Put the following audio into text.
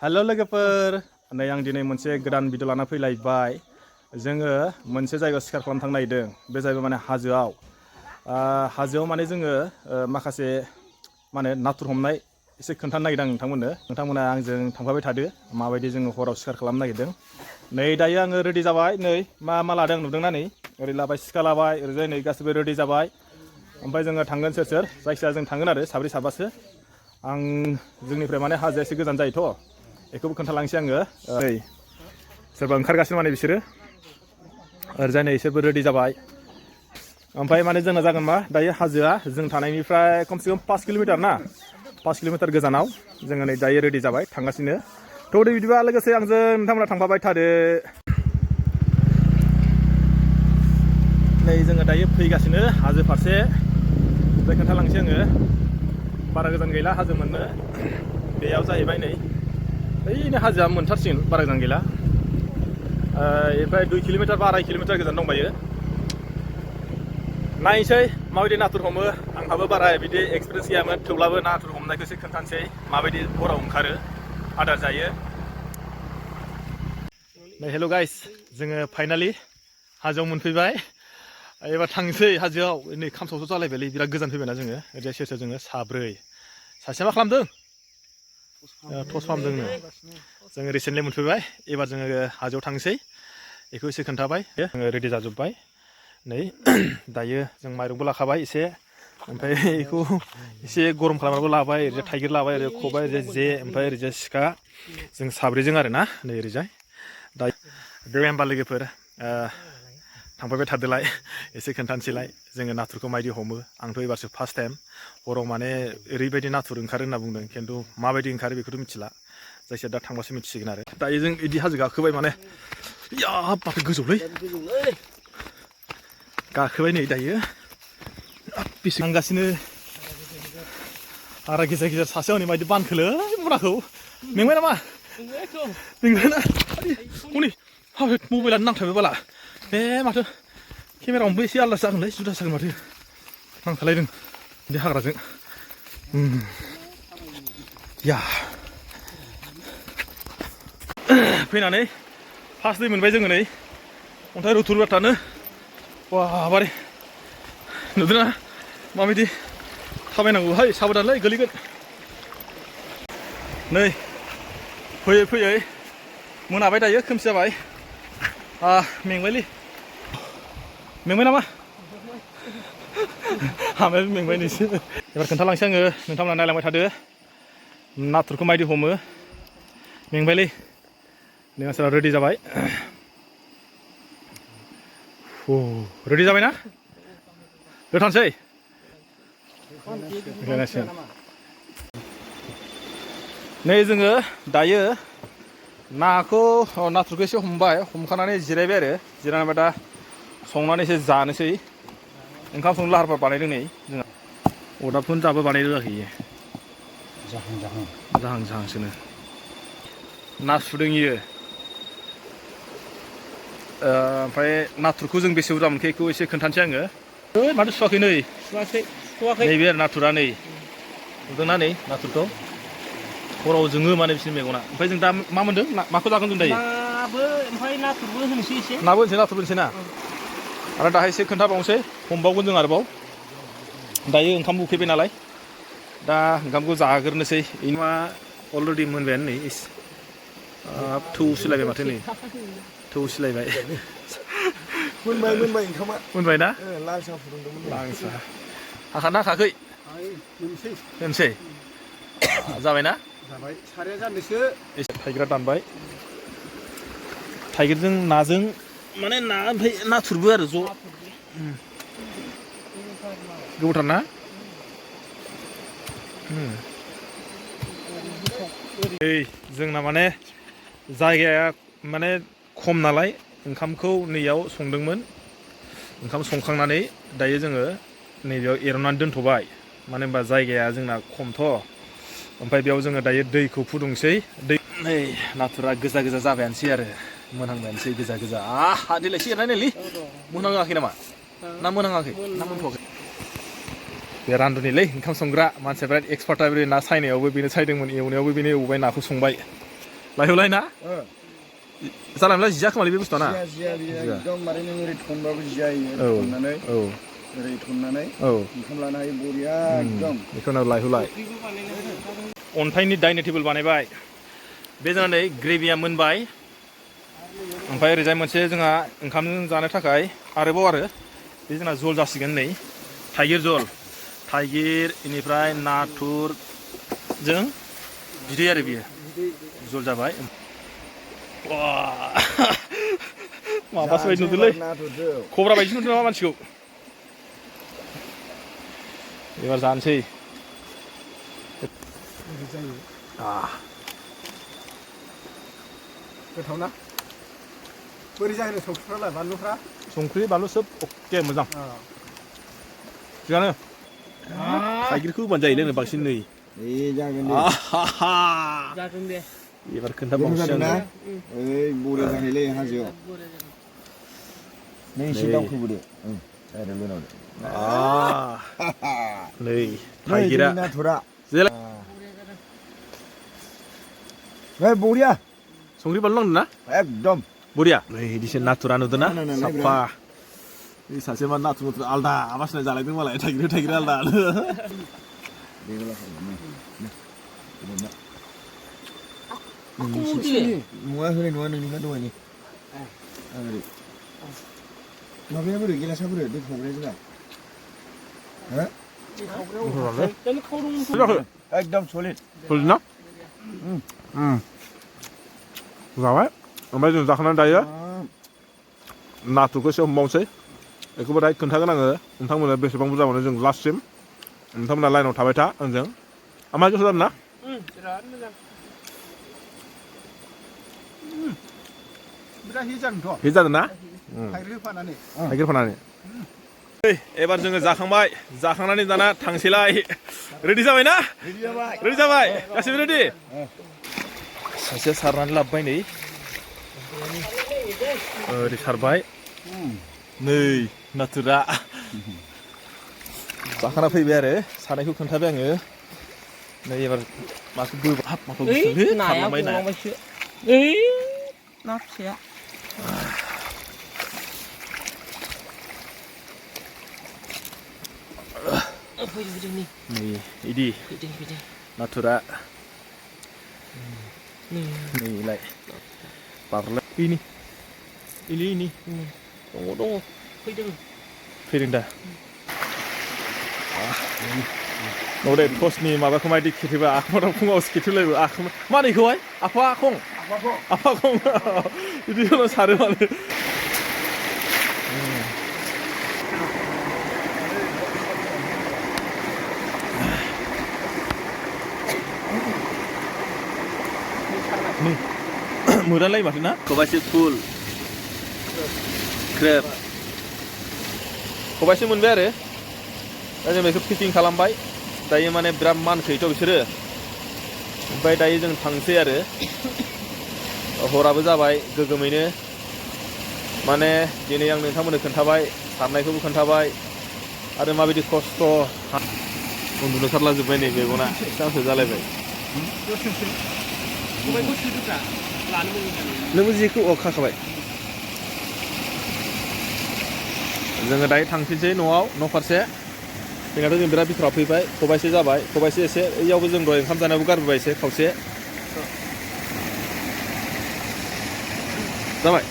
hello लोगोफोर नै आं दिनै मोनसे गोदान भिडिअ लाना फैलायबाय जोङो मोनसे जायगायाव सिखार खालामनो थांनो नागिरदों बे जाहैबाय माने हाजोआव माने जोङो माखासे माने नाथुर हमनाय एसे खोन्थानो नागिरदों आं नोंथांमोना आंजों थांफाबाय थादो माबायदि जोङो हराव सिखार खालामनो नागिरदों नै दायो आङो रेडि जाबाय नै मा लादों नुदोंना नै ओरै लाबाय सिखा लाबाय ओरैजाय नै गासिबो रेडि जाबाय ओमफ्राय जोङो थांगोन सोर जायखिया जों थांगोन आरो साब्रै साबासो आं जोंनिफ्राय माने हाजोआ एसे गोजान जायोथ' बेखौबो खोन्थालांसै आङो नै सोरबा ओंखारगासिनो माने बिसोरो ओरैजाय नै इसोरबो रेडि जाबाय ओमफ्राय माने जोंना जागोन मा दायो हाजोआ जों थानायनिफ्राय खमसे खम 5 किल'मिटार ना 5 किल'मिटार गोजानाव जोङो नै दायो रेडि जाबाय थांगासिनो थ' दे बिदिबा लोगोसे आंजों नोंथांमोना थांफाबाय थादो नै जोङो दायो फैगासिनो हाजो फारसे ओमफ्राय खोन्थालांसै आङो बारा गोजान गैला हाजो मोननो बेयाव जाहैबाय नै ओइनो हाजोआ मोनथारसिगोन बारा गोजान गैला ओमफ्राय 2 किल'मिटार बा 2.5 किल'मिटार गोजान दंबायो नायनोसै माबायदि नाथुर हमो आंहाबो बारा बिदि एक्सपिरियेन्स गैयामोन थेवब्लाबो नाथुर हमनायखौ एसे खोन्थानोसै माबायदि हराव ओंखारो आदार जायो नै हेल' गाइस जोङो फाइनालि हाजोआव मोनफैबाय एबार थांसै हाजोआव नै खामसावसो जालायबायलै बिराद गोजान फैबायना जोङो ओरैजाय सोर जोङो साब्रै सासेया मा खालामदों टस खालामदोंनो जोङो रिसेन्टलि मोनफैबाय एबार जोङो हाजोआव थांसै बेखौ एसे खोन्थाबाय जोङो रेडि जाजोब्बाय नै दायो जों माइरंबो लाखाबाय एसे ओमफ्राय बेखौ एसे गरम खालामनाबो लाबाय ओरैजाय थाइगिर लाबाय ओरै खबाय ओरैजाय जे ओमफ्राय ओरैजाय सिखा जों साब्रैजों आरो ना नै ओरैजाय दा बे होमबा लोगोफोर थांफायबाय थादोलाय एसे खोन्थानोसैलाय जोङो नाथुरखौ माबायदि हमो आंथ' एबारसो फार्स्ट टाइम हराव माने ओरैबायदि नाथुर ओंखारो होनना बुंदों खिन्थु माबायदि ओंखारो बेखौथ' मिथिला जायखिया दा थांबासो मिथिसिगोन आरो दायो जों बिदि हाजो गाखोबाय माने या बाथौ गोजौलै गाखोबाय नै दायो बेसे थांगासिनो आरो गेजेर सासे हनै मायदि बानखोलै मुराखौ मेंबाय नामा मेंबायना हनै हाबाय मबाइलानो नांथाबबाय बाला माथो केमेरा हमबो एसे आलादा जागोनलै जुदा जागोन माथो नांथालायदों बे हाग्राजों या फैनानै फार्स्ट दै मोनबाय जोङो नै अन्थाइ रुथुरबाथानो वा बारे नुदोंना माबायदि थाबायनांगौहाय साबधानलै गोलैगोन नै फैयै फैयै मोनाबाय दायो खोमसि जाबाय मेंबायलै मेंबाय नामा हामाया मेंबाय नोंसो एबार खोन्थालांसै आङो नोंथांमोना नायलांबाय थादो नाथुरखौ मायदि हमो मेंबायलै नै मानसिफ्रा रेडि जाबाय रेडि जाबायना दोनथानोसै नै जोङो दायो नाथुरखौ एसे हमबाय हमखानानै जिरायबाय आरो जिरायनानै दा संनानै एसे जानोसै ओंखाम संनो लाहार फाहार बानायदों नै जोंहा अरदाबखौनो दाबो बानायरोङाखै जाहांसोनो ना सुदों इयो ओमफ्राय नाथुरखौ जों बेसे बुरजा मोनखो बेखौ एसे खोन्थानोसै आङो माथो सुवाखै नै नैबे आरो नाथुरा नै नुदोंना नै नाथुरखौ हराव जोङो माने बिसोरनि मेगना ओमफ्राय जों दा मा मोन्दों माखौ जागोन जों दायो नाबो ओमफ्राय नाथुरबो होनोसै एसे नाबो होनोसै नाथुरबो होनोसै ना आरो दाहाय एसे खोन्थाबावनोसै हमबावगोन जों आरोबाव दायो ओंखाम उखैबाय नालाय दा ओंखामखौ जाग्रोनोसै मा अलरेडि मोनबायानो नै थौ सिलायबाय माथो नै थौ सिलायबाय मोनबाय ओंखामा मोनबाय ना लाल साहा फुदुंदोंमोन लाल साहा हाखाना हाखाखै होनसै जाबायना जाबाय साराया जानोसो एसे थाइगिरा दानबाय थाइगिरजों नाजों माने ना ओमफ्राय नाथुरबो आरो ज' गोबावथार ना जोंना माने जायगाया माने खम नालाय ओंखामखौ नैयाव संदोंमोन ओंखाम संखांनानै दायो जोङो नैबेयाव एरनानै दोनथ'बाय मानो होनबा जायगाया जोंना खमथ' ओमफ्राय बेयाव जोङो दायो दैखौ फुदुंसै नै नाथुरा गोजा गोजा जाबायानोसै आरो मोनहांबायानोसै गोजा गोजा देलाय एसे एरनाय नायलै मोनहाङाखै नामा ना मोनहाङाखै ना मोनथ'वाखै बे रान्दुनिलै ओंखाम संग्रा मानसिया बिराद एक्सपार्ट ना सायनायावबो बेनो सायदोंमोन एवनायावबो बेनो एवबाय नाखौ संबाय लायहुलाय ना जालांब्ला जिया खोमालै बे बुस्थुआ ना जिया एकदम माने नों ओरै थनबाबो जियायो थननानै ओरै थननानै ओंखाम लानो हायो बरिया एकदम बेखौनो लायहुलाय अन्थाइनि डाइनिं टेबोल बानायबाय बे जोंहा नै ग्रेभिया मोनबाय ओमफ्राय ओरैजाय मोनसे जोंहा ओंखामजों जानो थाखाय आरोबाव आरो बे जोंना जल जासिगोन नै थाइगिर जल थाइगिर इनिफ्राय नाथुरजों बिदै आरो बियो जल जाबाय माबासो बायदि नुदोंलै खब्रा बायदि नुदों नामा मानसिखौ एबार जानोसै गोथाव ना बोरै जागोन संख्रिफ्रालाय बानलुफ्रा संख्रि बानलु सोब अके मोजां थिगानो थाइगिरखौ होबानो जायोलै नो बांसिन नै जागोन दे एबार खोन्थाबावनोसै आङो ओइ बरिया जानायलै हाजोआव नों एसे दावखोबोदो नै थाइगिरा नाथुरा बरिया संख्रि बानलु नांदों ना एकदम बरिया नै दिसे नाथुरा नुदों ना साफा सासे मा नाथुर आलदा आबासनाय जालायदों मालाय थाइगिर आलदा मुवा होनाय नङा नोंनिखा दहायनि माबाया बोरै गिलासा बोरै दै खावग्राया जोंना एकदम सलिड ना जाबाय ओमफ्राय जों जाखांनानै दायो नाथुरखौ एसे हमबावनोसै बेखौबो दायो खोन्थागोन आङो नोंथांमोना बेसेबां बुरजा मोनो जों लास्टसिम नोंथांमोना लाइनाव थाबाय था आंजों ओमफ्राय गोथाव जादों ना बिराद मोजां बिराद हिट जादोंथ' हिट जादों ना थाइगिर होफानानै एबार जोङो जाखांनानै दाना थांसैलाय रेडि जाबाय ना रेडि जाबाय गासिबो रेडि सासेया सारनानै लाबोबाय नै ओरै सारबाय नै नाथुरा जाखाना फैबाय आरो सारनायखौ खोन्थाबाय आङो नै एबार माखौ बोहाब माखौ खारलांबाय ना ना फिसाया नै इदि नाथुरा नैलाय बारलाय इनि दङ फैदों दा न'दे टसनि माबाखौ मायदि खेथेबा आखमाव फुङाव खेथेलायबो आखम मानैखौहाय आफा खं बिदिखौनो सारो माने मोदानलायो माथो ना खबाइसे फुल क्रेब खबाइसे मोनबाय आरो दा जों बेखौ फिटिं खालामबाय दायो माने बिराद मानखोयोथ' बिसोरो ओमफ्राय दायो जों थांसै आरो हराबो जाबाय गोगोमैनो माने दिनै आं नोंथांमोननो खोन्थाबाय सारनायखौबो खोन्थाबाय आरो माबायदि खस्थ' उन्दुनो ओंखारलाजोब्बाय नै मेगना फिसासो जालायबाय नोंबो जेखौ खाखाबाय जोङो दायो थांफिनसै न' फारसे जोंहाथ' जों बिराद बिथोराव फैबाय खबाइसे जाबाय खबाइसे एसे इयावबो जों दहाय ओंखाम जानायावबो गारबोबाय एसे खावसे जाबाय